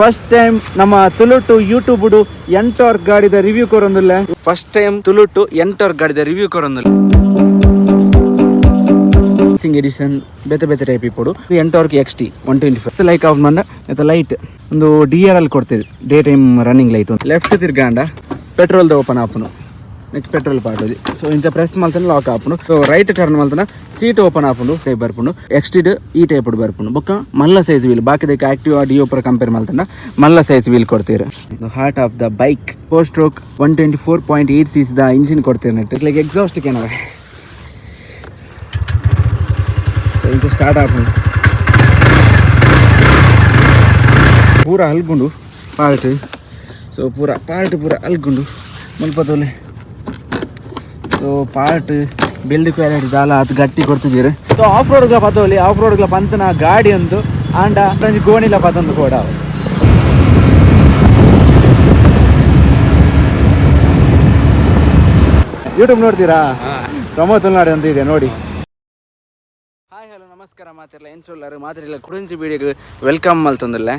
First time ನಮ್ಮ ತುಳುಟು YouTube Ntorq ಗಾಡಿದ ರಿವ್ಯೂ ಕೊರೊಂದಿಲ್ಲ. ಫಸ್ಟ್ ಟೈಮ್ ತುಳುಟು ಎಂಟಾರ್ಕ್ ಗಾಡಿದ ರಿವ್ಯೂ ಕೊರೊಂದಿಲ್ಲ. ಸಿಂಗ್ ಎಡಿಷನ್ ಬೇತೆ ಬೇತೆ ಟೈಪ್ ಇಪ್ಪೊಡು. Ntorq XT 125 like off ಮಂಡ ಮತ್ತೆ ಲೈಟ್ ಒಂದು D R L ಕೊಡ್ತೀವಿ, day time running light. Left ತಿರ್ಗಾಂಡ ಪೆಟ್ರೋಲ್ದ open ಆಪುನು, next petrol ಪಾಡೋದು. So ಇಂಚ ಪ್ರೆಸ್ ಮಲ್ತನ ಲಾಕ್ ಆಪುಂಡು. So right turn ಮಲ್ತನ seat open ಆಪುಂಡು ಟೈಪ್ ಬರ್ಪುಂಡು. ಎಕ್ಸ್ಟಿಡ್ ಈ ಟೈಪ್ ಬರ್ಪುಂಡು. ಬೊಕ್ಕ ಮಲ್ಲ ಸೈಜ್ ವೀಲ್, ಬಾಕಿದಕ್ಕೆ ಆಕ್ಟಿವ್ ಡಿಯೋ ಪೂರ ಕಂಪೇರ್ ಮಲ್ತನ ಮಲ್ಲ ಸೈಜ್ ವೀಲ್ ಕೊಡ್ತೀರ. Heart of the bike four stroke 124.8 cc the engine ಕೊಡ್ತೀರ. Net like exhaust ಏನವೆ. So ಇಂಚ ಸ್ಟಾರ್ಟ್ ಆಪುಂಡು. ಪೂರ ಅಲ್ಗುಂಡು ಪಾರ್ಟ್. ಸೊ ಪೂರ ಪಾರ್ಟ್ ಪೂರ ಅಲ್ಗುಂಡು ಮುಲ್ಪ ತೋಲೆ. So part build quality ದಾಲ ಅದು ಗಟ್ಟಿ ಕೊಡ್ತಿದ್ದೀರಿ. ಸೊ ಆಫ್ ರೋಡ್ಗಳ ಪತೋಲಿ, ಆಫ್ ರೋಡ್ಗಳ ಪಂತನ ಗಾಡಿ ಅಂತು ಆಂಡ ಒಂಜಿ ಗೋಣಿಲ ಪತೊಂದು ಕೂಡ. ಯೂಟ್ಯೂಬ್ ನೋಡ್ತೀರಾ? ಪ್ರಮೋದ್ ತುಳ್ನಾಡು ಅಂತ ಇದೆ ನೋಡಿ. ಹಾಯ್, ಹಲೋ, ನಮಸ್ಕಾರ. ಮಾತಿರಲ್ಲ ಏನು ಸೊಲ್ಲಾರು ಮಾತಿರಲ್ಲ ಕುಡಿಂಚಿ ಬೀಡಿಗೆ welcome ಮಲ್ತೊಂದಿಲ್ಲ.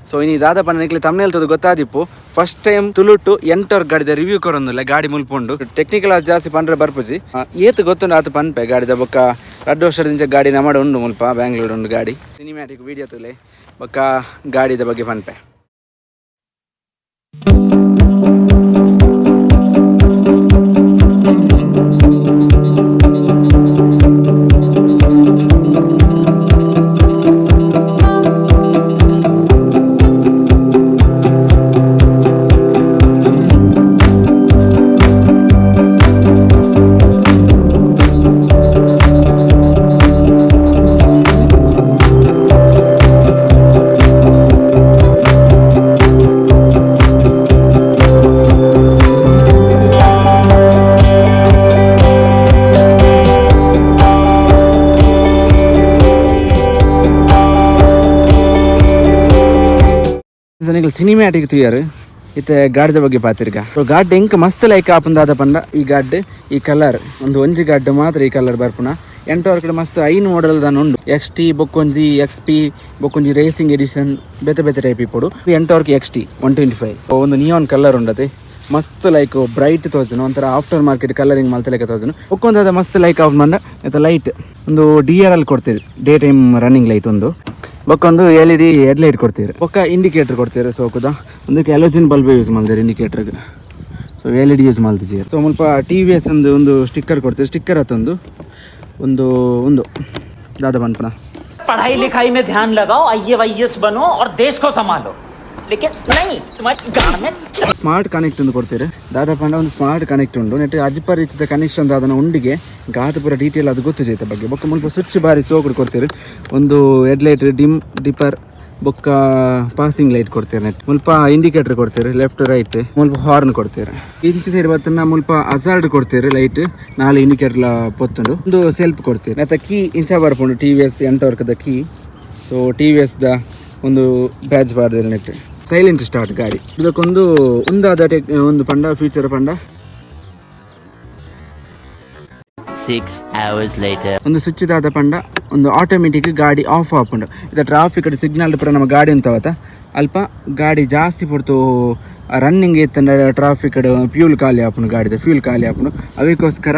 ಸೊ ಇನಿ ದಾದ ಪಂಡ ನಿಕ್ಲೆ ತಮ್ನೇಲ್ತದ ಗೊತ್ತಾದಿಪ್ಪು. ಫಸ್ಟ್ ಟೈಮ್ ತುಳುಟು ಎಂಟರ್ ಗಾಡಿದ ರಿವ್ಯೂ ಕೊರೊಂದಿಲ್ಲ. ಗಾಡಿ ಮುಲ್ಪುಂಡು. ಟೆಕ್ನಿಕಲ್ ಜಾಸ್ತಿ ಪಂಡ್ರೆ ಬರ್ಪುಜಿ, ಏತ್ ಗೊತ್ತುಂಡು ಆತು ಪನ್ಪೆ. ಗಾಡಿದ ಬೊಕ್ಕ ರಡ್ಡು ವರ್ಷದಿಂದ ಗಾಡಿ ನಮ್ಮಡ ಉಂಡು, ಮುಲ್ಪ ಬ್ಯಾಂಗ್ಳೂರ್ ಉಂಡು ಗಾಡಿ. ಸಿನಿಮ್ಯಾಟಿಕ್ ವಿಡಿಯೋ ತುಲೆ, ಬೊಕ್ಕ ಗಾಡಿದ ಬಗ್ಗೆ ಪನ್ಪೆ. ನಿಕಲ್ ಸಿನಿಮ್ಯಾಟಿಕ್ ತೂಯರ್ ಇತ್ತೆ ಗಾಡಿದ ಬಗ್ಗೆ ಪಾತಿರ್ಗ. ಸೊ ಗಾಡಿ ಎಂಕ್ ಮಸ್ತ್ ಲೈಕ್ ಆಪುಂದಾದ ಪಂಡ ಈ ಗಾಡ್ ಈ ಕಲರ್ ಒಂದು ಒಂಜಿ ಗಾಡ್ ಮಾತ್ರ ಈ ಕಲರ್ ಬರ್ಪುನ. ಎಂಟವರ್ ಕಡೆ ಮಸ್ತ್ ಐನ್ ಮಾಡೆಲ್ ದಾನ ಉಂಡು. ಎಕ್ಸ್ ಟಿ ಬೊಕ್ಕೊಂಜಿ ಎಕ್ಸ್ ಪಿ ಬೊಕ್ಕೊಂಜಿ ರೇಸಿಂಗ್ ಎಡಿಷನ್ ಬೇತೆ ಬೇತೆ ಟೈಪ್ ಇಪ್ಪೊಡು. ಎಂಟಾರ್ಕ್ XT 125 ಒಂದು ನಿಯಾನ್ ಕಲರ್ ಉಂಡತೆ, ಮಸ್ತ್ ಲೈಕ್ ಬ್ರೈಟ್ ತೋಜುನು. ಒಂಥರ after market colouring ಮಲ್ತಲೆಕ ತೋಜುನು. ಬೊಕ್ಕೊಂದು ಮಸ್ತ್ ಲೈಕ್ ಆಫ್ ಮಂಡ ಮತ್ತೆ ಲೈಟ್ ಒಂದು D R L ಕೊಡ್ತೀರಿ, day time running light ಒಂದು. ಬೊಕ್ಕೊಂದು L E D head light ಕೊಡ್ತೀರಿ. ಬೊಕ್ಕ ಇಂಡಿಕೇಟರ್ ಕೊಡ್ತೀರಿ ಸೋಕುದ. ಒಂದಕ್ಕೆ halogen bulb use ಮಲ್ದಿರಿ ಇಂಡಿಕೇಟರ್ಗೆ. So L E D use ಮಲ್ತಿದ್ದೀರಿ. So ಮುಲ್ಪ T V S ಒಂದು ಒಂದು ಸ್ಟಿಕ್ಕರ್ ಕೊಡ್ತೀರಿ. ಸ್ಟಿಕ್ಕರ್ ಅತ್ತೊಂದು ಒಂದು ಒಂದು ದಾದ ಪನ್ಪುನ. पढ़ाई लिखाई में ध्यान लगाओ, आईएएस बनो और देश को संभालो, लेकिन नहीं, तुम्हारी गांड में ಸ್ಮಾರ್ಟ್ ಕನೆಕ್ಟ್ ಒಂದು ಕೊಡ್ತೀರಿ. ದಾದ ಪಂಡ ಒಂದು ಸ್ಮಾರ್ಟ್ ಕನೆಕ್ಟ್ ಉಂಡು. ನೆಟ್ ಅಜಿಪ ರೀತಿಯ ಕನೆಕ್ಷನ್ ದಾದನ ಉಂಡಿಗೆ ಗಾತ ಪೂರ ಡೀಟೇಲ್ ಅದು ಗೊತ್ತು ಜೈತ ಬಗ್ಗೆ. ಬೊಕ್ಕ ಮುಲ್ಪ ಸ್ವಿಚ್ ಬಾರಿ ಸೋಕುಡು ಕೊಡ್ತೀರಿ. ಒಂದು headlight dim dipper ಬೊಕ್ಕ ಪಾಸಿಂಗ್ ಲೈಟ್ ಕೊಡ್ತೀರಿ. ನೆಟ್ ಮುಲ್ಪ ಇಂಡಿಕೇಟರ್ ಕೊಡ್ತೀರಿ, ಲೆಫ್ಟ್ ರೈಟ್. ಮುಲ್ಪ ಹಾರ್ನ್ ಕೊಡ್ತೀರಿ. ಇಂಚಿ ಸೈಡ್ ಬತ್ತನ ಮುಲ್ಪ ಅಸಾರ್ಡ್ ಕೊಡ್ತೀರಿ ಲೈಟ್, ನಾಲ್ ಇಂಡಿಕೇಟರ್ ಪೊತ್ತುಂಡು. ಒಂದು ಸೆಲ್ಫ್ ಕೊಡ್ತೀರಿ. ಮತ್ತೆ ಕೀ ಇಂಚ ಬರ್ಪುಂಡು, T V S ಎಂಟವರ್ಕದ key. So T V S the ಒಂದು ಬ್ಯಾಚ್ ಬಾರ್ದಿರಿ. Net silent start ಗಾಡಿ. ಇದಕ್ಕೊಂದು ಒಂದಾದ ಟೆಕ್ ಒಂದು ಪಂಡ ಫ್ಯೂಚರ್ ಪಂಡ 6 hours later. ಒಂದು ಸ್ವಿಚ್ ದಾದ ಪಂಡ ಒಂದು ಆಟೋಮೆಟಿಕ್ ಗಾಡಿ ಆಫ್ ಆಪುಂಡು. ಇದು ಟ್ರಾಫಿಕ್ ಸಿಗ್ನಲ್ ಪೂರ ನಮ್ಮ ಗಾಡಿ ಉಂತವತ್ತ ಅಲ್ಪ ಗಾಡಿ ಜಾಸ್ತಿ ಪೊರ್ತು ರನ್ನಿಂಗ್ ಇತ್ತಂಡ ಟ್ರಾಫಿಕ್ ಫ್ಯೂಲ್ ಖಾಲಿ ಆಪುಂಡು, ಗಾಡಿದ ಫ್ಯೂಲ್ ಖಾಲಿ ಆಪುಂಡು. ಅದಕ್ಕೋಸ್ಕರ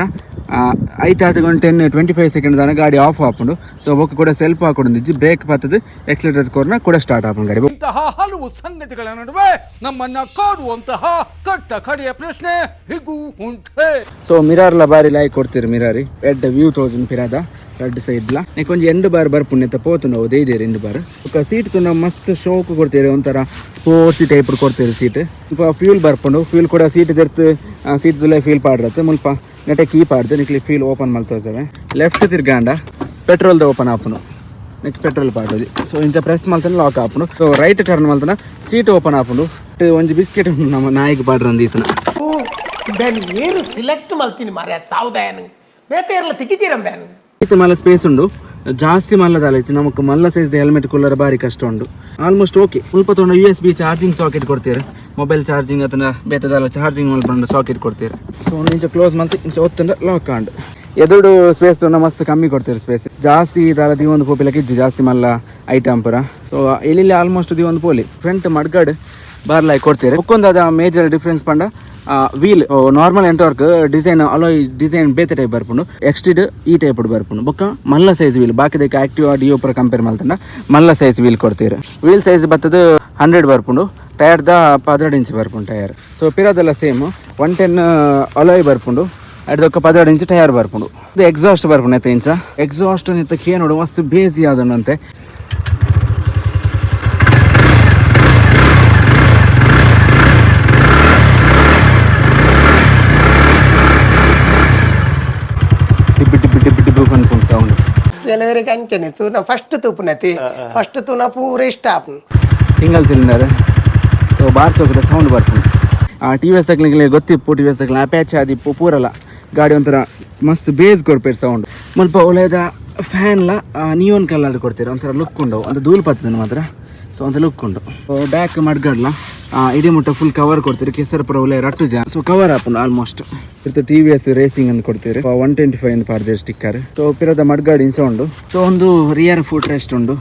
ಐತಾತ ಒಂದು 10-25 ಸೆಕೆಂಡ್ ದಾನ ಗಾಡಿ ಆಫ್ ಆಪುಂಡು. ಸೊ ಬೊಕ್ಕ ಕೂಡ ಸೆಲ್ಫ್ ಹಾಕೊಂಡು ಬ್ರೇಕ್ ಪತ್ತದು ಎಕ್ಸಲೇಟರ್ ಕೋರ್ನ ಕೂಡ ಸ್ಟಾರ್ಟ್ ಆಪುಂಡು ಗಾಡಿ. ಇಂತಹ ಹಲವು ಸಂಗತಿಗಳ ನಡುವೆ ನಮ್ಮನ್ನ ಕಾಡುವಂತಹ ಕಟ್ಟ ಕಡೆಯ ಪ್ರಶ್ನೆ ಹಿಗೂ ಉಂಟೆ? ಸೊ ಮಿರಾರ್ಲ ಬಾರಿ ಲೈಕ್ ಕೊಡ್ತೀರಿ. ಮಿರಾರಿ ಎಡ್ಡ ವ್ಯೂ ತೋಜುನ್ ಪಿರಾದ ರಡ್ಡ್ ಸೈಡ್ಲ. ನೆಕ್ ಒಂಜಿ ಎಂಡು ಬಾರ್ ಬರ್ಪುಂಡು ನೆತ್ತ ಪೋತುಂಡು ಅವು ದೇದಿರಿ ಎಂಡು ಬಾರ್. ಬೊಕ್ಕ ಸೀಟ್ ತುಂಡ ಮಸ್ತ್ ಶೋಕ್ ಕೊಡ್ತೀರಿ, ಒಂಥರ ಸ್ಪೋರ್ಟ್ಸ್ ಟೈಪ್ ಕೊಡ್ತೀರಿ ಸೀಟ್. ಮುಲ್ಪ ಫ್ಯೂಲ್ ಬರ್ಪುಂಡು. ಫ್ಯೂಲ್ ಕೂಡ ಸೀಟ್ ದೆರ್ತ್ ಸೀಟ್ ದುಲೈ ಫ್ಯೂಲ್ ಪಾಡ್ರತ್ತೆ. ಮುಲ್ಪ ನೆಟೆ ಕೀ ಪಾಡ್ದು ನಿಕ್ಲಿ ಫ್ಯೂಲ್ ಓಪನ್ ಮಲ್ತೋಜವೆ. ಲೆಫ್ಟ್ ತಿರ್ಗಾಂಡ ಪೆಟ್ರೋಲ್ದ ಓಪನ್ ಆಪುಂಡು, ನೆಕ್ಸ್ಟ್ ಪೆಟ್ರೋಲ್ ಪಾಡೋದು. ಸೊ ಇಂಚ ಪ್ರೆಸ್ ಮಲ್ತನ ಲಾಕ್ ಆಪುಂಡು. So right turn ಮಲ್ತನ seat open ಆಪುಂಡು. ಒಂಜಿ ಬಿಸ್ಕೆಟ್ ನಮ್ಮ ನಾಯಿಗೆ ಪಾಡ್ರಂದು ಈತನ. ಬ್ಯಾನ್ ಏರು ಸಿಲೆಕ್ಟ್ ಮಲ್ತೀನಿ ಮಾರ್ರೆ ಸಾವುದಾಯನ್ ಬೇತೆ ಇರಲ್ಲ ತಿಕ್ಕಿತೀರ ಬ್ಯಾನ್. ಇತ್ತೆ ಮಲ್ಲ ಸ್ಪೇಸ್ ಉಂಡು, ಜಾಸ್ತಿ ಮಲ್ಲದ ಅಲ್ಲ. ನಮಕ್ ಮಲ್ಲ ಸೈಜ್ ಹೆಲ್ಮೆಟ್ ಕುಲ್ಲರ ಬಾರಿ ಕಷ್ಟ ಉಂಡು. Almost okay. ಮುಲ್ಪ ತೊಂಡ USB charging socket ಕೊಡ್ತೀರಿ. ಮೊಬೈಲ್ ಚಾರ್ಜಿಂಗ್ ಅಥವಾ ಬೇತದಲ್ಲ ಚಾರ್ಜಿಂಗ್ ಮಲ್ಪಂಡು ಸಾಕೆಟ್ ಕೊಡ್ತೀರಿ. ಸೊ ಇಂಚ ಕ್ಲೋಸ್ ಮಲ್ತ್ ಇಂಚ ಒತ್ತುಂಡ ಲಾಕ್ ಆಂಡ್. ಎದುರು ಸ್ಪೇಸ್ ತೊಂಡ ಮಸ್ತ್ ಕಮ್ಮಿ ಕೊಡ್ತೀರಿ. ಸ್ಪೇಸ್ ಜಾಸ್ತಿ ದಾಲ ದೀವೊಂದು ಪೋಪಿಲಕ್ಕೆ ಇಜ್ಜಿ. ಜಾಸ್ತಿ ಮಲ್ಲ Item ಪೂರ. ಸೊ ಇಲ್ಲಿ ಆಲ್ಮೋಸ್ಟ್ the ಒಂದು ಪೋಲಿ ಫ್ರಂಟ್ ಮಡ್ಗಡ್ ಬಾರ್ಲಾಯ್ ಕೊಡ್ತೀರಿ. ಬೊಕ್ಕೊಂದು ಮೇಜರ್ ಡಿಫ್ರೆನ್ಸ್ ಪಂಡ wheel normal Ntorq design alloy design ಬೇತೆ ಟೈಪ್ ಬರ್ಪುಂಡು, ಎಕ್ಸ್ಟಿಡ್ ಈ ಟೈಪ್ ಬರ್ಪುಂಡು. ಬೊಕ್ಕ ಮಲ್ಲ ಸೈಜ್ ವೀಲ್ ಬಾಕಿದಕ್ಕೆ ಆಕ್ಟಿವಾ ಡಿಯೋ ಪೂರ ಕಂಪೇರ್ ಮಲ್ತಂಡ ಮಲ್ಲ ಸೈಜ್ ವೀಲ್ ಕೊಡ್ತೀರಿ. ವೀಲ್ ಸೈಜ್ ಬತ್ತದ 100 ಬರ್ಪುಂಡು, ಟೈರ್ ದ 12 ಇಂಚ್ ಬರ್ಪುಂಡು ಟೈರ್. ಸೊ ಪಿರದೆಲ್ಲ ಸೇಮ್ 110 ಅಲಾಯ್ ಬರ್ಪುಂಡು, ಅಡ್ದೊಕ್ಕ 12 ಇಂಚ್ ಟೈರ್ ಬರ್ಪುಂಡು. ಇದು ಎಕ್ಸಾಸ್ಟ್ ಬರ್ಪುಂಡು ಎತ್ತ ಇಂಚ ಎಕ್ಸಾಸ್ಟ್ ನೆತ್ತ ಕೇನೋಡು ಮಸ್ತ್ ಬೇಸಿ ಆದನಂತೆ. ಟಿಬ್ಬಿ ಟಿಬ್ಬಿ ಟಿಬ್ಬಿ ಟಿಬ್ಬಿ ಪನ್ಪುಂಡು ಸೌಂಡ್. ಕೆಲವರಿಗೆ ಅಂಚನೆ ತೂನ ಫಸ್ಟ್ ತೂಪುನತಿ ಫಸ್ಟ್ ತೂನ ಪೂರ ಇಷ್ಟ ಆಪುಂಡು. Single cylinder. So bar ಸೋಕದ sound ಬರ್ಪುಂಡು. ಆ T V S ಅಕ್ಲಿಗೆ ಗೊತ್ತಿಪ್ಪು, T V S ಅಕ್ಲ Apache ಆದಿಪ್ಪು ಪೂರಲ ಗಾಡಿ ಒಂಥರ ಮಸ್ತ್ ಬೇಸ್ ಕೊಡ್ಪೇರು ಸೌಂಡ್. ಮುಲ್ಪ ಒಳ್ಳೆದ ಫ್ಯಾನ್ಲ ನಿಯೋನ್ ಕಲರ್ ಕೊಡ್ತೀರ, ಒಂಥರ ಲುಕ್ ಉಂಡು ಅಂತ ಧೂಳು ಪತ್ತದ ಮಾತ್ರ. ಸೊ ಅಂತ ಲುಕ್ ಉಂಡು. ಬ್ಯಾಕ್ ಮಡ್ಗಡ್ಲ ಇಡೀ ಮುಟ್ಟ ಫುಲ್ ಕವರ್ ಕೊಡ್ತೀರಿ, ಕೆಸರು ಪುರ ಒಳ್ಳೆ ರಟ್ಟು ಜಾ. ಸೊ ಕವರ್ ಆಪುಂಡು ಆಲ್ಮೋಸ್ಟ್. ಇತ್ತು T V S racing ಅಂತ ಕೊಡ್ತೀರಿ, 125 ಅಂತ ಪಾಡ್ದಿರಿ ಸ್ಟಿಕ್ಕರ್. ಸೊ ಪಿರದ ಮಡ್ಗಾಡ್ ಇಂಚ ಉಂಡು. ಸೊ ಒಂದು rear foot rest ಉಂಡು,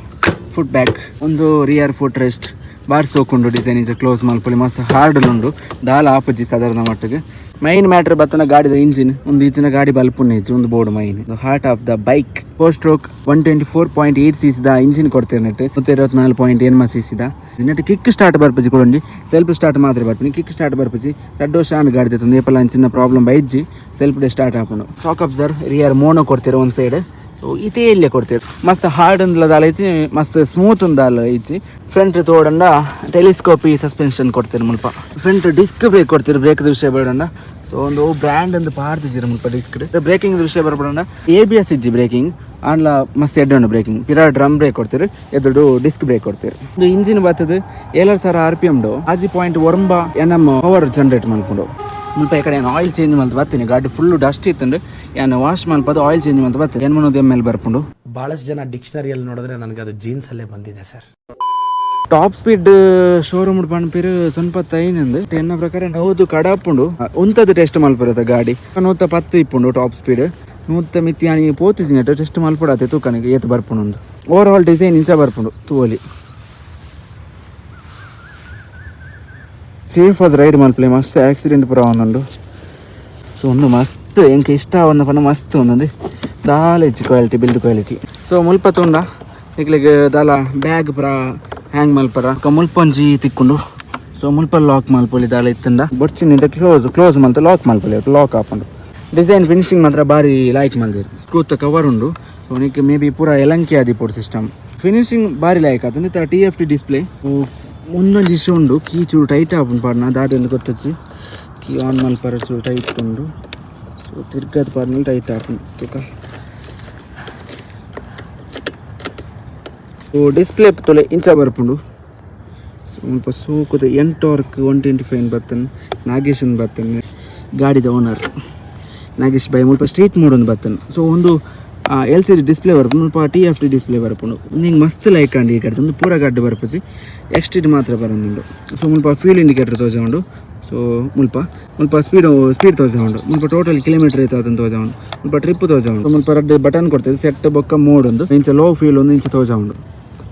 ಫುಟ್ ಬ್ಯಾಕ್ ಒಂದು rear foot rest bar ಸೋಕುಂಡು. Design ಇಂಚ ಕ್ಲೋಸ್ ಮಲ್ಪೊಲಿ ಮಸ್ತ್ ಹಾರ್ಡ್ ಉಂಡು, ದಾಲ ಆಪುಜಿ ಸಾಧಾರಣ ಮಟ್ಟಿಗೆ. ಮೈನ್ ಮ್ಯಾಟರ್ ಬತ್ತನ ಗಾಡಿದ ಇಂಜಿನ್ ಒಂದು ಇಂಚಿನ ಗಾಡಿ ಬಲ್ಪುನ ಇಜ್ಜಿ ಒಂದು board main heart of the bike. Four stroke 124.8 C the engine ಕೊಡ್ತೇನೆ net 124.8 C C the net. Kick start ಬರ್ಪುಜಿ ಕೊಡೊಂಜಿ, self start ಮಾತ್ರ ಬರ್ಪುನಿ, ಕಿಕ್ ಸ್ಟಾರ್ಟ್ ಬರ್ಪುಜಿ. ರಡ್ಡ್ ವರ್ಷ ಆಂಡ್ ಗಾಡಿ ದೆತ್ತೊಂದು ಏಪಲ ಚಿನ್ನ ಪ್ರಾಬ್ಲಮ್ ಬೈಜ್ಜಿ, self day start ಆಪುಂಡು. ಸಾಕ್ ಅಬ್ಸರ್ ರಿಯರ್ ಮೋನೋ ಕೊಡ್ತೀರ ಒಂದು ಸೈಡ್. ಸೊ ಇತೇ ಇಲ್ಲೇ ಕೊಡ್ತೀರಿ, ಮಸ್ತ್ ಹಾರ್ಡ್ ಉಂದ್ಲ ದಾಲ ಇಜ್ಜಿ, ಮಸ್ತ್ ಸ್ಮೂತ್ ಉಂದಾಲ ಇಜ್ಜಿ. ಫ್ರಂಟ್ ತೋಡಂಡ ಟೆಲಿಸ್ಕೋಪಿ ಸಸ್ಪೆನ್ಷನ್ ಕೊಡ್ತೀರಿ ಮುಲ್ಪ. Front disc brake ಕೊಡ್ತೀರಿ, ಬ್ರೇಕ್ ವಿಷಯ ಬೇಡಂಡ. ಸೊ ಒಂದು ಬ್ರ್ಯಾಂಡ್ ಒಂದು ಪಾಡ್ದಿದ್ದೀರ ಮುಲ್ಪ ಡಿಸ್ಕ್. ಬ್ರೇಕಿಂಗ್ ವಿಷಯ ಬರ್ಬೇಡಂಡ A B S ಇಜ್ಜಿ ಬ್ರೇಕಿಂಗ್, ಆಂಡ್ಲ ಮಸ್ತ್ ಎಡ್ಡೆ ಉಂಡು ಬ್ರೇಕಿಂಗ್. ಪಿರ ಡ್ರಮ್ ಬ್ರೇಕ್ ಕೊಡ್ತೀರಿ, ಎದುರು ಡಿಸ್ಕ್ ಬ್ರೇಕ್ ಕೊಡ್ತೀರಿ. ಒಂದು ಇಂಜಿನ್ ಬರ್ತದೆ 7000 R P M 6.9 N M power generate ಮಲ್ಪುಂಡು. ಮುಲ್ಪ ಈ ಕಡೆ ಆಯಿಲ್ ಚೇಂಜ್ ಮಲ್ತು ಬರ್ತೀನಿ, ಗಾಡಿ ಫುಲ್ ಡಸ್ಟ್ ಇತ್ತಂದ್ರೆ ಏನು ವಾಶ್ ಮಲ್ಪದು ಆಯಿಲ್ ಚೇಂಜ್ ಮಲ್ತು ಬರ್ತೀನಿ. 80 ಎಮ್ ಎಲ್ ಬರ್ಪುಂಡು. ಬಹಳಷ್ಟು ಜನ ಡಿಕ್ಷನರಿಯಲ್ಲಿ ನೋಡಿದ್ರೆ ನನಗೆ ಅದು ಜೀನ್ಸ್ ಅಲ್ಲೇ ಬಂದಿದೆ sir. Top speed showroom ಪನ್ಪಿರು ಸ್ವಲ್ಪ ತೈನಂದು ಎನ್ನ ಪ್ರಕಾರ ಹೌದು ಕಡಾಪುಂಡು. ಉಂತದ ಟೆಸ್ಟ್ ಮಲ್ಪುರತ ಗಾಡಿ 110 ಇಪ್ಪುಂಡು ಟಾಪ್ ಸ್ಪೀಡ್. ನೂತ ಮಿತಿ ಆನಿ ಪೋತಿಸಿನ ಟೆಸ್ಟ್ ಮಲ್ಪಡಾತೆ ತೂಕನಿಗೆ ಏತ್ ಬರ್ಪುಂಡು. ಒಂದು over all design ಇಂಚ ಬರ್ಪುಂಡು ತೂವಲಿ. ಸೇಫ್ ಅದು ರೈಡ್ ಮಲ್ಪಲೆ, ಮಸ್ತ್ ಆಕ್ಸಿಡೆಂಟ್ ಪೂರ ಒಂದುಂಡು. ಸೊ ಒಂದು ಮಸ್ತ್ ಎಂಕ್ ಇಷ್ಟ ಒಂದು ಪಂಡ ಮಸ್ತ್ ಒಂದೊಂದು ದಾಲ ಇಜ್ಜಿ quality build quality. So ಮುಲ್ಪ ತೂಂಡ ನಿಕ್ಲೆಗ್ ದಾಲ ಬ್ಯಾಗ್ ಪೂರ ಹ್ಯಾಂಗ್ ಮಲ್ಪರ ಮುಲ್ಪ ಒಂಜಿ ತಿಕ್ಕೊಂಡು. ಸೊ ಮುಲ್ಪ ಲಾಕ್ ಮಲ್ಪೊಲಿ ದಾಲ ಇತ್ತಂಡ ಬೊಡ್ಚಿನಿಂದ ಕ್ಲೋಸ್ ಕ್ಲೋಸ್ ಮಲ್ತ ಲಾಕ್ ಮಲ್ಪೊಲಿ, ಲಾಕ್ ಆಪುಂಡು. ಡಿಸೈನ್ ಫಿನಿಶಿಂಗ್ ಮಾತ್ರ ಬಾರಿ ಲೈಕ್ ಮಲ್ದಿರು. ಸ್ಕ್ರೂತ ಕವರ್ ಉಂಡು. ಸೊ ನಿಕ್ ಮೇ ಬಿ ಪೂರ ಎಲಂಕಿ ಆದಿಪೊಡು ಸಿಸ್ಟಮ್. ಫಿನಿಶಿಂಗ್ ಬಾರಿ ಲೈಕ್ ಆತುಂಡು. ಈ T F T display. ಮುಂದೊಂಜಿ issue ಉಂಡು, ಕೀ ಚೂರು ಟೈಟ್ ಆಪುಂಡು ಪಾಡ್ನ ದಾದ ಎಂದು ಗೊತ್ತುಜ್ಜಿ. ಕೀ ಆನ್ ಮಲ್ಪರ ಚೂರು ಟೈಟ್ ಉಂಡು. ಸೊ ತಿರ್ಗದ ಪಾಡ್ನಲ್ಲಿ ಟೈಟ್ ಆಪುಂಡು ತುಕ. ಸೊ ಡಿಸ್ಪ್ಲೇ ತೊಲೆ ಇಂಚ ಬರ್ಪುಂಡು. ಸೊ ಮುಲ್ಪ ಸೋಕುದ ಎಂಟಾರ್ಕ್ 125 ಬತ್ತನ್ ನಾಗೇಶನ್ ಬತ್ತನ್ ಗಾಡಿದ ಓನರ್ ನಾಗೇಶ್ ಬೈ. ಮುಲ್ಪ ಸ್ಟ್ರೀಟ್ ಮೋಡ್ ಒಂದು ಬತ್ತನ್. ಸೊ ಒಂದು L C D display ಬರ್ಪುಂಡು, ಮುಲ್ಪ T F T display ಬರ್ಪುಂಡು. ನಿಂಗೆ ಮಸ್ತ್ ಲೈಕ್ ಆಂಡ್ ಈ ಕಡೆ ಒಂದು ಪೂರ ಗಾಡಿ ಬರ್ಪುಜಿ, ಎಕ್ಸ್ಟಿಡ್ ಮಾತ್ರ ಬರೋದುಂಡು. ಸೊ ಮುಲ್ಪ ಫ್ಯೂಲ್ ಇಂಡಿಕೇಟರ್ ತೋಜ ಉಂಡು. ಸೊ ಮುಲ್ಪ ಮುಲ್ಪ ಸ್ಪೀಡ್ ಸ್ಪೀಡ್ ತೋಜ ಉಂಡು. ಮುಲ್ಪ ಟೋಟಲ್ ಕಿಲೋಮೀಟರ್ ಐತೆ ಅದನ್ನು ತೋಜ ಉಂಡು. ಮುಲ್ಪ ಟ್ರಿಪ್ ತೋಜ ಉಂಡು. ಮುಲ್ಪ ರಡ್ಡ್ ಬಟನ್ ಕೊಡ್ತದೆ, ಸೆಟ್ ಬೊಕ್ಕ ಮೋಡ್ ಉಂಡು. ಇಂಚ ಲೋ ಫ್ಯೂಲ್ ಒಂದು ಇಂಚ ತೋಜ ಉಂಡು.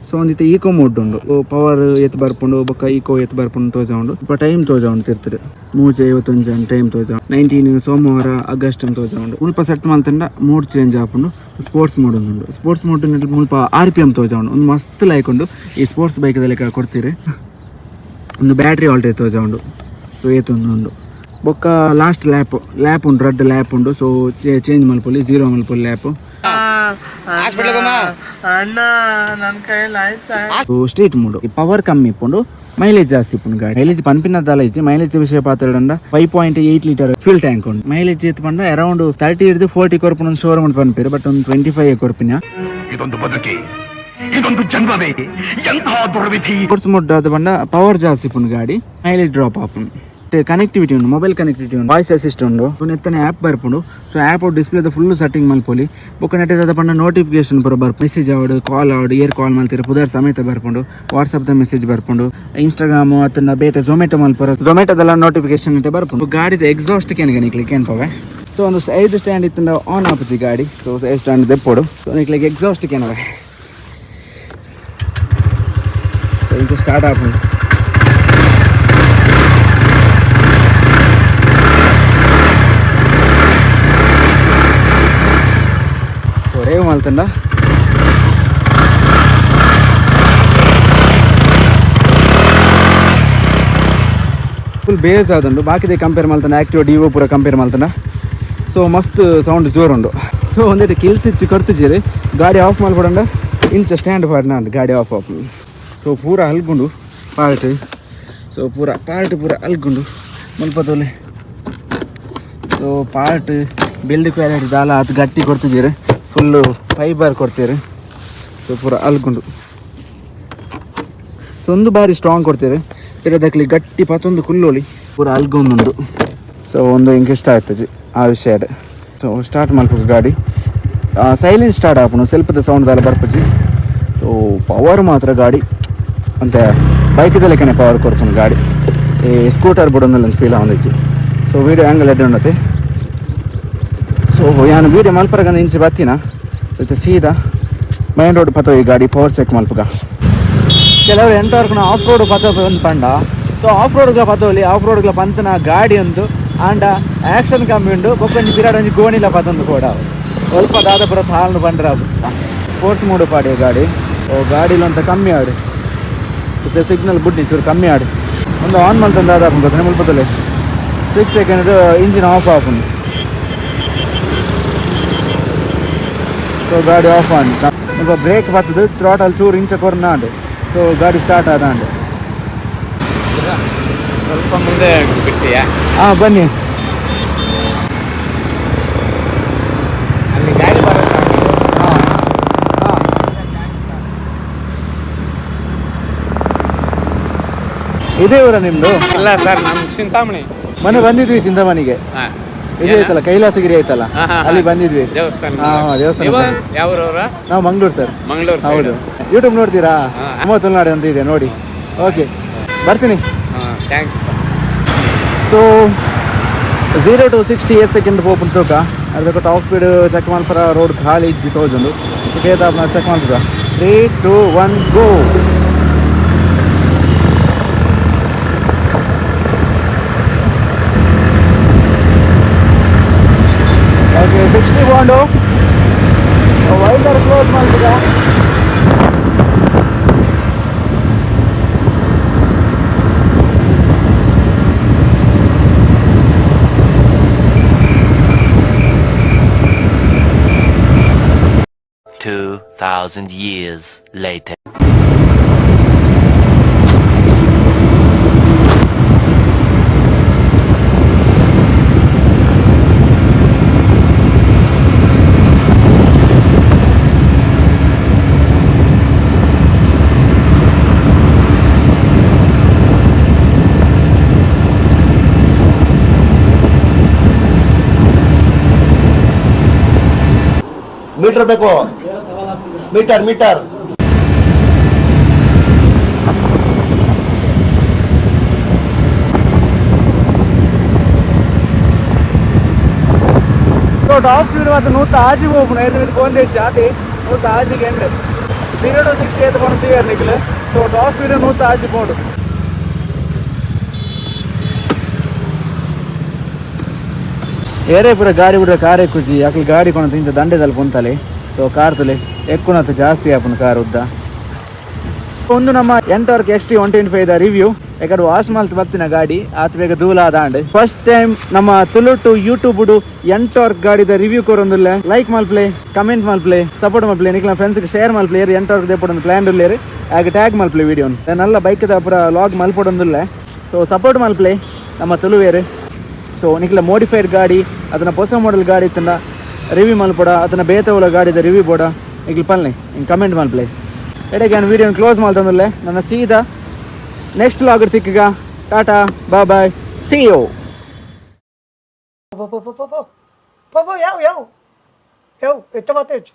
ಸೊ ಒಂದಿತ್ತೆ ಈಕೋ ಮೋಡ್ ಉಂಡು, ಪವರ್ ಏತ್ ಬರ್ಪುಂಡು ಬೊಕ್ಕ ಈಕೋ ಏತ್ ಬರ್ಪುಂಡು ತೋಜ ಉಂಡು. ಮುಲ್ಪ ಟೈಮ್ ತೋಜ ಉಂಡು, ತಿರ್ತದೆ 3:51 ಟೈಮ್ ತೋಜ, 19 ಸೋಮವಾರ ಆಗಸ್ಟ್ ಅಂತ ತೋಜ ಉಂಡು. ಮುಲ್ಪ ಸೆಟ್ ಮಲ್ತಂಡ ಮೋಡ್ ಚೇಂಜ್ ಆಪುಂಡು, ಸ್ಪೋರ್ಟ್ಸ್ ಮೋಡ್ ಉಂಡು. ಸ್ಪೋರ್ಟ್ಸ್ ಮೋಡ್ ಮುಲ್ಪ R P M ತೋಜ ಉಂಡು. ಒಂದು ಮಸ್ತ್ ಲೈಕ್ ಉಂಡು ಈ ಸ್ಪೋರ್ಟ್ಸ್ ಬೈಕ್ ಲೆಕ್ಕ ಕೊಡ್ತೀರಿ. ಒಂದು ಬ್ಯಾಟ್ರಿ ವಾಲ್ಟೇಜ್ ತೋಜ ಉಂಡು. ಸೊ ಏತೊಂದು ಉಂಡು. ಬೊಕ್ಕ last lap lap ಉಂಡು, ರಡ್ಡ್ ಲ್ಯಾಪ್ ಉಂಡು. ಸೊ ಚೇಂಜ್ ಮಲ್ಪೊಲಿ, ಜೀರೋ ಮಲ್ಪೊಲಿ ಲ್ಯಾಪ್. Street mode power ಕಮ್ಮಿ ಇಪ್ಪುಂಡು, ಮೈಲೇಜ್ ಜಾಸ್ತಿ ಇಪ್ಪುಂಡು ಗಾಡಿ. ಮೈಲೇಜ್ ಪನ್ಪಿನ ದಾಲ ಇಜ್ಜಿ. ಮೈಲೇಜ್ ವಿಷಯ ಪಾತೆರಡಂಡ 5.8 litre fuel tank ಉಂಡು. ಮೈಲೇಜ್ ಏತ್ ಪಂಡ ಅರೌಂಡ್ 30 ಹಿಡಿದು 40 ಕೊರ್ಪುನ ಶೋರೂಮ್ ಪನ್ಪೇರು, ಬಟ್ ಒಂದು 25 ಕೊರ್ಪಿನ. ಇದೊಂದು ಬದುಕಿ, ಇದೊಂದು ಜನ್ಮವೇ, ಎಂತಹ ದುರ್ವಿಧಿ! ಸ್ಪೋರ್ಟ್ಸ್ ಮೋಡ್ ಆದ ಪಂಡ ಪವರ್ ಜಾಸ್ತಿ ಇಪ್ಪುಂಡು ಗಾಡಿ, ಮೈಲೇಜ್ ಡ್ರಾಪ್ ಆಪುಂಡು. ಕನೆಕ್ಟಿವಿಟಿ ಉಂಡು, ಮೊಬೈಲ್ ಕನೆಕ್ಟಿವಿಟಿ ಉಂಡು, ವಾಯ್ಸ್ ಅಸಿಸ್ಟ್ ಉಂಡು. ನೆತ್ತನೆ ಆ್ಯಪ್ ಬರ್ಪುಂಡು. ಸೊ ಆ್ಯಪ್ ಡಿಸ್ಪ್ಲೇದ ಫುಲ್ ಸೆಟ್ಟಿಂಗ್ ಮಲ್ಪೊಲಿ. ಬೊಕ್ಕ ನೆಟ್ಟದ ಪಂಡ ನೋಟಿಫಿಕೇಶನ್ ಪೂರ ಬರ್ಪು, ಮೆಸೇಜ್ ಆವಡು ಕಾಲ್ ಆವಡು ಏರ್ ಕಾಲ್ ಮಲ್ತಿರ ಪುದರ್ ಸಮೇತ ಬರ್ಪುಂಡು, ವಾಟ್ಸಪ್ the message ಬರ್ಪುಂಡು, ಇನ್ಸ್ಟಾಗ್ರಾಮ್ ಅತ್ತಂಡ ಬೇತೆ ಝೊಮ್ಯಾಟೊ ಮಲ್ಪರ ಝೊಮ್ಯಾಟೊದೆಲ್ಲ ನೋಟಿಫಿಕೇಶನ್ ಬರ್ಪುಂಡು. ಗಾಡಿದ ಎಕ್ಸಾಸ್ಟ್ ಕೇನ್ಗೆ ನಿಕ್ಲಿಕ್ಕೆ ಏನ್ಪವೆ. ಸೊ ಒಂದು ಸೈಡ್ ಸ್ಟ್ಯಾಂಡ್ ಇತ್ತಂಡ ಆನ್ ಆಪುಜಿ ಗಾಡಿ. So side stand ದೆಪ್ಪೊಡು. So ನಿಕ್ಲಿಗೆ exhaust ಕೇನವೆ. ಇಂಚ ಸ್ಟಾರ್ಟ್ ಆಪುಂಡು. ಸೊ ರೇವ್ ಮಲ್ತಂಡ ಫುಲ್ ಬೇಸ್ ಆದುಂಡು. ಬಾಕಿದೆ ಕಂಪೇರ್ ಮಲ್ತಂಡ ಆಕ್ಟಿವಾ ಡಿವೋ ಪೂರ ಕಂಪೇರ್ ಮಲ್ತಂಡ. ಸೊ ಮಸ್ತ್ ಸೌಂಡ್ ಜೋರುಂಡು. ಸೊ ಒಂದಿಟ್ಟು ಕಿಲ್ ಸ್ವಿಚ್ ಕೊಡ್ತಿದ್ದೀರಿ. ಗಾಡಿ ಆಫ್ ಮಲ್ಪಡಂಡ ಇಂಚ ಸ್ಟ್ಯಾಂಡ್ ಪಾಡ್ನ ಗಾಡಿ ಆಫ್ ಆಪುಂಡು. ಸೊ ಪೂರ ಅಲ್ಗುಂಡು ಪಾರ್ಟ್. ಸೊ ಪೂರ ಪಾರ್ಟ್ ಪೂರ ಅಲ್ಗುಂಡು ಮುಲ್ಪದೊಲೆ. So part build quality ದಾಲ ಅದು ಗಟ್ಟಿ ಕೊಡ್ತಿದ್ದೀರಿ. ಫುಲ್ಲು ಫೈಬರ್ ಕೊಡ್ತೀರಿ. ಸೊ ಪೂರ ಅಲ್ಗುಂಡು. ಸೊ ಒಂದು ಬಾರಿ ಸ್ಟ್ರಾಂಗ್ ಕೊಡ್ತೀರಿ. ಪಿರದಕ್ಲಿ ಗಟ್ಟಿ ಪತ್ತೊಂದು ಕುಲ್ಲೋಲಿ ಪೂರ ಅಲ್ಗೊಂದುಂಡು. ಸೊ ಒಂದು ಇಂಕ್ ಇಷ್ಟ ಆಯ್ತಜಿ ಆ ವಿಷಯ. ಸೊ ಸ್ಟಾರ್ಟ್ ಮಲ್ಪು ಗಾಡಿ ಸೈಲೆಂಟ್ ಸ್ಟಾರ್ಟ್ ಆಪುಂಡು. ಸ್ವಲ್ಪದ ಸೌಂಡ್ ದಾಲ ಬರ್ಪುಜಿ. ಸೊ ಪವರ್ ಮಾತ್ರ ಗಾಡಿ ಅಂತ ಬೈಕ್ದ ಲೆಕ್ಕನೆ ಪವರ್ ಕೊಡ್ತಾನೆ ಗಾಡಿ. ಈ ಸ್ಕೂಟರ್ ಬುಡೊಂದು ಫೀಲ್ ಆವೊಂದಿಜ್ಜಿ. So video angle ಎಡ್ಡೆ ಉಂಡತೆ. ಸೊ ಯಾನ್ ವೀಡಿಯೋ ಮಲ್ಪರಗಂದ ಇಂಚಿ ಬತ್ತಿನ ಇತ್ತೆ ಸೀದಾ ಮೈನ್ ರೋಡ್ ಪತ್ತೋ ಈ ಗಾಡಿ ಪವರ್ ಚೆಕ್ ಮಲ್ಪುಗ. ಕೆಲವರು ಎಂಟವರ್ಕುನ ಆಫ್ ರೋಡ್ ಪತ್ತೋ ಒಂದು ಪಂಡ. ಸೊ ಆಫ್ ರೋಡ್ಗಳ ಪತ್ತೋಲಿ ಆಫ್ ರೋಡ್ಗಳ ಪಂತನ ಗಾಡಿ ಒಂದು ಆಂಡ ಆ್ಯಕ್ಷನ್ ಕಮ್ಮಿ ಉಂಡು. ಬೊಕ್ಕೊಂಜಿ ಬಿರಾಡ್ ಒಂಜಿ ಗೋಣಿಲ ಪತ್ತೊಂದು ಕೂಡ ಸ್ವಲ್ಪ ದಾದ ಪೂರ ತಾಳ್ನು ಬಂಡ್ರ ಸ್ಪೋರ್ಟ್ಸ್ ಮೋಡ್ ಪಾಡಿ ಗಾಡಿ. ಓ ಗಾಡಿಲಂತ ಕಮ್ಮಿ ಆಡು ಮತ್ತೆ ಸಿಗ್ನಲ್ ಬುಡ್ನಿ ಚೂರು ಕಮ್ಮಿ ಆಡು. ಒಂದು ಆನ್ ಮಲ್ತೊಂದು ದಾದ ಗೊತ್ತನೆ ಮುಲ್ಪದಲ್ಲೇ 6 second engine of ಆಪುಂಡು. ಸೊ ಗಾಡಿ ಆಫ್ ಆನ್ ಮುಲ್ಪ ಬ್ರೇಕ್ ಬತ್ತದು ಥ್ರಾಟಲ್ ಚೂರು ಇಂಚ ಕೊರ್ನ ಉಂಡು. ಸೊ ಗಾಡಿ ಸ್ಟಾರ್ಟ್ ಆದಾಂಡು. ಸ್ವಲ್ಪ ಮುಂದೆ ಬಿಟ್ಟಿಯಾ? ಹಾಂ ಬನ್ನಿ. ಅಲ್ಲಿ ಗಾಡಿ ಬರುತ್ತೆ. ಹಾಂ ಹಾಂ ಇದೇ ಊರ ನಿಮ್ಮದು? ಇಲ್ಲ ಸರ್, ನಮ್ಮ ಚಿಂತಾಮಣಿ. ಮೊನ್ನೆ ಬಂದಿದ್ವಿ ಚಿಂತಾಮಣಿಗೆ. ಇದೇ ಐತಲ್ಲ ಕೈಲಾಸಗಿರಿ ಐತಲ್ಲ, ಅಲ್ಲಿ ಬಂದಿದ್ವಿ ದೇವಸ್ಥಾನ. ದೇವಸ್ಥಾನ. ಯಾವ ಊರವ್ರ? ನಾವು ಮಂಗಳೂರು ಸರ್. ಮಂಗಳೂರು. ಹೌದು. ಯೂಟ್ಯೂಬ್ ನೋಡ್ತೀರಾ? ನಮ್ಮ ತುಳುನಾಡು ಅಂತ ಇದೆ ನೋಡಿ. ಓಕೆ ಬರ್ತೀನಿ. Thanks. So 0 to 60 8 second ಪೋಪುಂಡು ತೂಕ. ಅದಕ್ಕೆ top speed check ಮಲ್ಪರ road ಖಾಲಿ ಇಜ್ಜಿ ತೋಜುಂಡು. ಚೆಕ್ ಮಲ್ಪುಗ. 3 2 1 ಗೋ. ಓಕೆ 60 ಪೋಂಡು. ವೈಸರ್ ಕ್ಲೋಸ್ ಮಲ್ಪುಗ. $2,000 years later. Meter ಬೇಕು, meter meter. So top speed ಮಾತ್ರ 106 ಹೋಗ್ಬೋದು. ಐದು ಕೊಂದೆ ಜಾತಿ 106 ಎಂಡ್ 0 to 60 ಏತ್ ಪೋಂಡು ತೂಯರ್ ನಿಕ್ಲು. So top speed 106 ಪೋಂಡು. ಏರೇ ಪೂರ ಗಾಡಿ ಬಿಡ್ರೆ ಕಾರೇ ಖುಷಿ. ಅಕ್ಲು ಗಾಡಿ ಕೊಣತು ಇಂಚ ದಂಡೆದಲ್ಲಿ ಪೊಂತಲೆ. ಸೊ ಕಾರ್ ತುಲೆ ಎಕ್ಕುಣತ್ತು ಜಾಸ್ತಿ ಆಪುಂಡು ಕಾರ್ ಉದ್ದ. ಒಂದು ನಮ್ಮ Ntorq XT 125 the review. ಯಾಕಂದ್ರೆ ವಾಶ್ ಮಲ್ತ್ ಬತ್ತಿನ ಗಾಡಿ ಆತ ಬೇಗ ದೂಲ ಆದಾಂಡ್. ಫಸ್ಟ್ ಟೈಮ್ ನಮ್ಮ ತುಳುಟು ಯೂಟ್ಯೂಬ್ ಎಂಟಾರ್ಕ್ ಗಾಡಿದ ರಿವ್ಯೂ ಕೊರೊಂದುಲ್ಲ. ಲೈಕ್ ಮಲ್ಪ್ಲೆ, ಕಮೆಂಟ್ ಮಲ್ಪ್ಲೆ, ಸಪೋರ್ಟ್ ಮಲ್ಪ್ಲೆ, ನಿಕ್ಲ ಫ್ರೆಂಡ್ಸ್ ಶೇರ್ ಮಲ್ಪ್ಲೆ. ಎಂಟಾರ್ಕ್ ದೇಪೊಡೊಂದು ಪ್ಲಾನ್ ಉಲ್ಲೇರು ಆಗ ಟ್ಯಾಗ್ ಮಲ್ಪ್ಲೆ ವಿಡಿಯೋ. ನಲ್ಲ ಬೈಕ್ದ ಪೂರ ಲಾಗ್ ಮಲ್ಪೊಡೊಂದುಲ್ಲ. ಸೊ ಸಪೋರ್ಟ್ ಮಲ್ಪ್ಲೆ ನಮ್ಮ ತುಳುವೇರು. ಸೊ ನಿಕ್ಲ ಮೋಡಿಫೈಡ್ ಗಾಡಿ ಅದನ್ನ ಹೊಸ ಮಾಡೆಲ್ ಗಾಡಿ ಇತ್ತಂಡ ರಿವ್ಯೂ ಮಲ್ಪೊಡ, ಅದನ್ನ ಬೇತವುಲ ಗಾಡಿದ ರಿವ್ಯೂ ಬೋಡ ನಿಕ್ಲ ಪಲ್ಲೆ ಹಿಂಗೆ ಕಮೆಂಟ್ ಮಲ್ಪ್ಲೆ. ಎಡೆಗೆ ನಾನು ವೀಡಿಯೋನ ಕ್ಲೋಸ್ ಮಾಡ್ತಂದುಲ್ಲೆ. ನನ್ನ ಸೀದಾ ನೆಕ್ಸ್ಟ್ ಲಾಗ್ ತಿಕ್ಕಗ. ಟಾಟಾ ಬಾಯ್ ಸಿ you. ಯಾವ ಯಾವ ಯಾವ ಎಚ್ಚ ಮಾತಾಡ್ಚು.